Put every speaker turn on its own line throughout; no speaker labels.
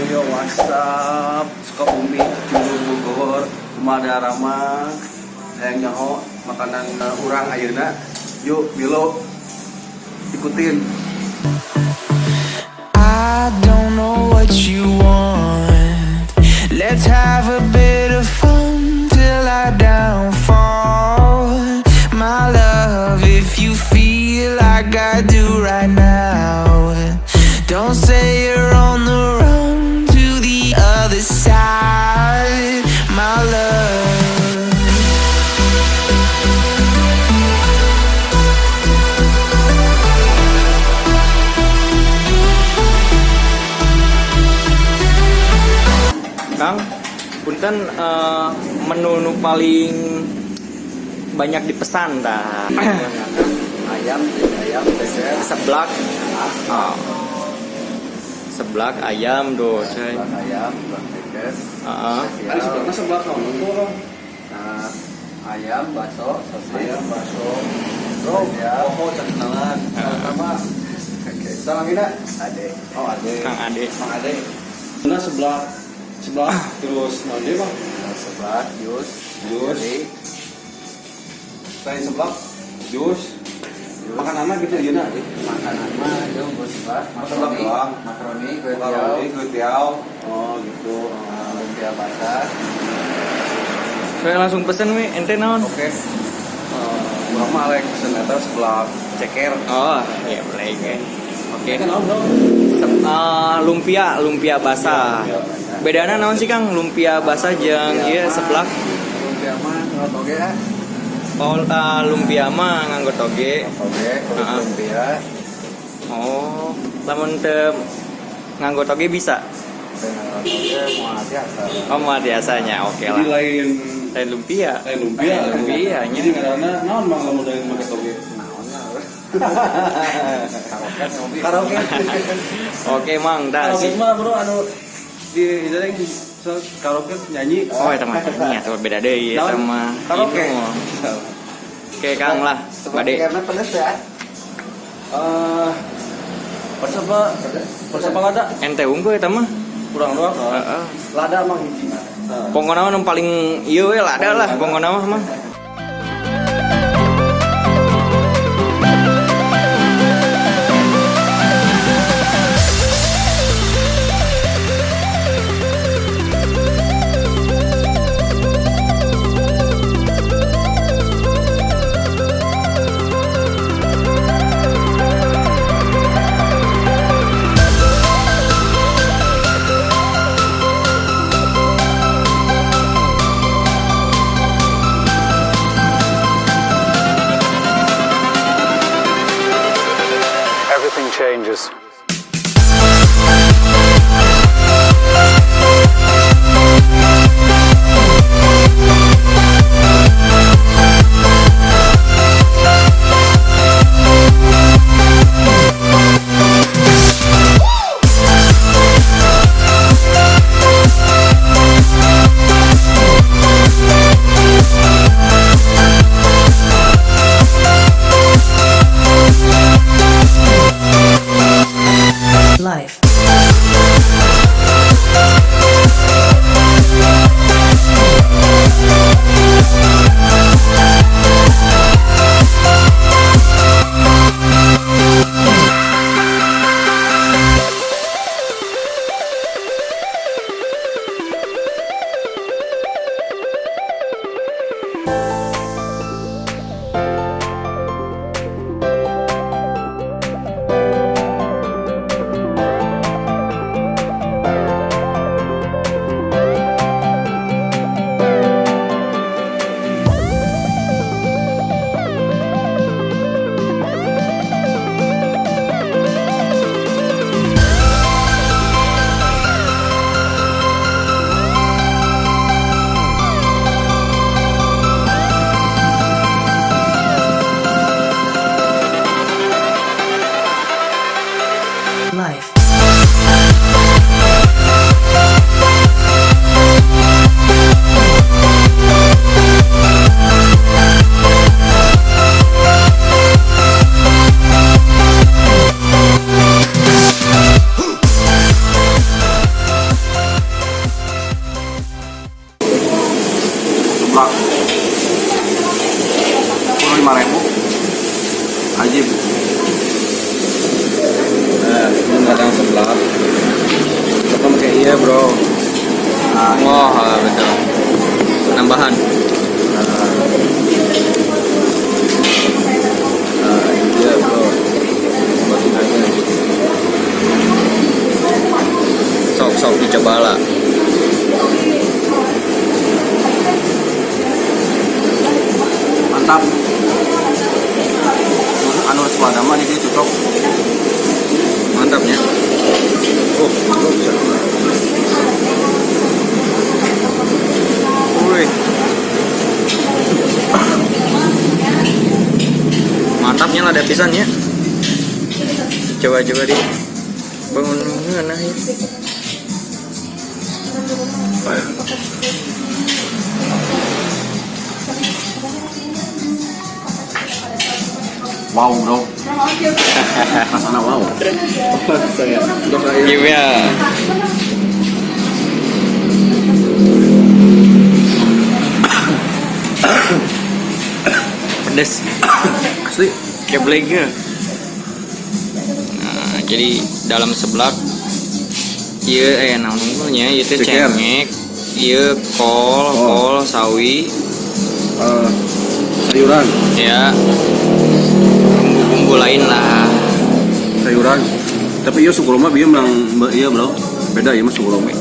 Yo yo, what's up? Sukabumi, Cimburu, Bogor, kumaha ramang? Hayang nyaho makanan urang ayeuna. Yuk, Milo, ikutin.
I don't know what you want. Let's have a bit of fun till I downfall. My love, if you feel like I do right now, don't say you're on the run to the other side. My love.
Kang, punten, menu nu paling banyak dipesan tah?
Ayam, ayam, ceker.
Seblak. Oh. Seblak ayam do.
Seblak ayam, seblak ceker.
Heeh.
Ada seblaknya, seblak naon tuh? Nah, ayam, bakso, sosis. Ayam, bakso. Bro, oh, kenalan. Sama. Oke. Salam kita. Ade. Oh, Ade.
Kang Ade.
Mang Ade. Nah, seblak seblak terus naon deui, Bang?
Seblak, jus,
Jus.
jelly.
Selain seblak, jus, makanan mah gitu ya nah.
Makanan mah itu buat seblak,
Seblak
makaroni,
doang.
Makaroni, kue tiaw,
Makaroni, kue tiaw. Oh, gitu.
Lumpia basah.
Saya langsung pesen we, ente naon?
Oke. Urang mah arek pesen eta seblak ceker.
Oh, iya boleh oke. Oke.
Kan naon, Bro?
Lumpia, lumpia basah.
Lumpia basah.
Bedana naon sih, Kang? Lumpia basah jeung ieu seblak?
Lumpia mah nggak toge ah.
Oh, lumpia mah nganggo toge.
Toge, kulit lumpia.
Oh, lamun teu nganggo toge bisa?
Dengan toge moal biasa.
Oh, moal biasanya. Oke
Jadi
lah.
Lain
Lain lumpia.
Lain lumpia.
Lain lumpia nya.
Jadi ngaranna naon, Bang, lamun lain make toge?
Naon lah. Karaoke ngopi.
Karaoke.
Oke, Mang, tah
Karaoke
sih.
mah, Bro, anu di jadi karaoke nyanyi.
Oh, eta mah nyanyi atau beda deui
Naon?
eta mah.
Karaoke.
Inu. Oke, Kang lah.
Seblak
Bade.
karena pedes ya.
Eh, pedes apa? Pedes apa lada?
Ente unggul eta mah.
Kurang doang.
Heeh.
Lada mah hiji. Heeh.
Pokokna mah nu paling ieu we lada lah, pokokna mah mah.
Everything changes.
Life.
Wah, betul. Nambahan.
Nah, ini dia bro. Batinanya.
Sok sok dicoba lah.
Mantap. Anu resep mah ini cocok.
Mantapnya.
Oh, bro, bisa.
Wih. Mantapnya lah ada pisan ya. Coba-coba di bangun mana ya.
Wow, bro. Rasanya wow.
Gimana? Pedes.
Asli.
Keblege. Nah, jadi dalam seblak ieu naon nya ieu teh
Ceker.
cengek, ieu kol,
Oh.
kol, sawi,
Sayuran,
ya. Bumbu-bumbu lain lah.
Sayuran. Tapi iya suku Roma bieu menang iya bro. Beda iya mah suku Roma.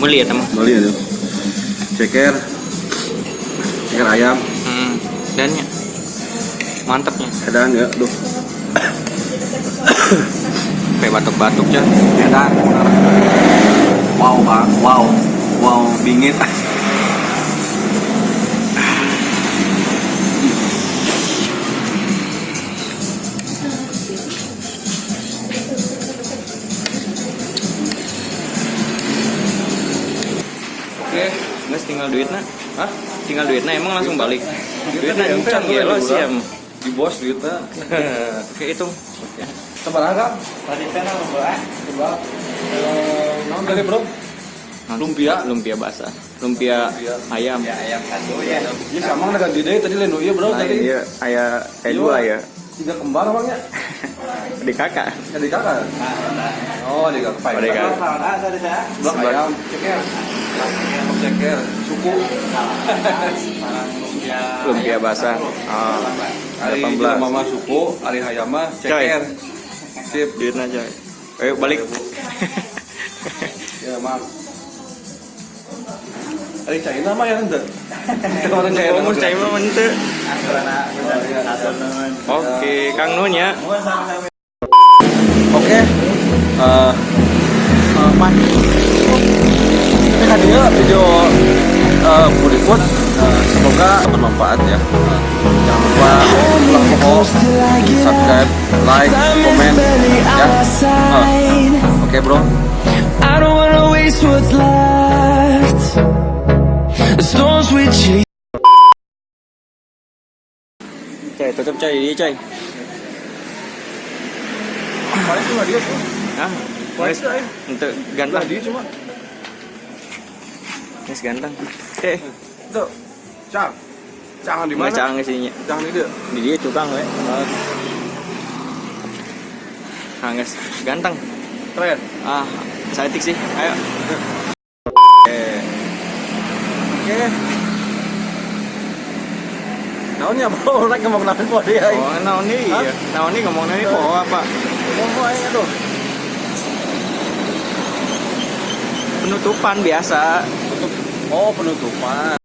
Meuli ya mah.
Bali aja. Ceker. Ceker ayam.
Dan ya. Mantapnya.
Edan ya, duh.
Kayak batuk-batuk ya.
Edan. Wow, Bang. Wow. Wow, bingit.
Oke, geus tinggal duitna.
Hah?
Tinggal duitna emang langsung balik. Duitna
Duitna
encan gelo sih em.
Di bos duitnya.
Oke, hitung.
Sabaraha, Kang?
Tadi teh naon, Bro?
Coba. Naon tadi, Bro? Lumpia.
Lumpia basah. Lumpia
Lumpia.
ayam.
Ya ayam satu ya.
Iya sama nggak ganti deh tadi lain iya bro tadi.
Iya, ayah
Iya.
dua ya.
Tiga kembar bang ya?
Adik kakak.
Adik kakak. Oh, adik kakak.
Adik kakak.
Ah, tadi saya.
Seblak ayam, ceker. Ceker, suku.
Lumpia basah. Ah,
Ari
18.
mama suku, ari hayam mah ceker. Sip.
Duitna coy. Ayo balik.
Ya, Mang. Ari China mah ya ente. Kemarin China.
Ngomong China mah ente.
Oh, iya.
Oke, Kang Nun ya.
Oke. Pan. Ini kan dia video Budi Food. Semoga bermanfaat ya. Jangan lupa like, subscribe, like, komen ya. Oke bro.
I don't wanna waste what's left. The storms we chase.
Coy, tutup coy, ini coy.
Paling cuma dia tuh.
Hah?
Paling
Geus,
itu, eh.
Ente ganteng.
Lah dia cuma.
Geus ganteng.
Tuh. Cang. Jangan di
Mana
mana?
cang sininya?
Jangan di dia.
Di dia cukang we. Ah, geus ganteng.
Keren.
Ah, cantik sih. Ayo.
Oke. Naonnya bro, orang ngomong naon po dia.
Oh, naon nih?
Hah?
Naon nih ngomong nih po apa?
Ngomong aing atuh.
Penutupan biasa.
Oh, penutupan.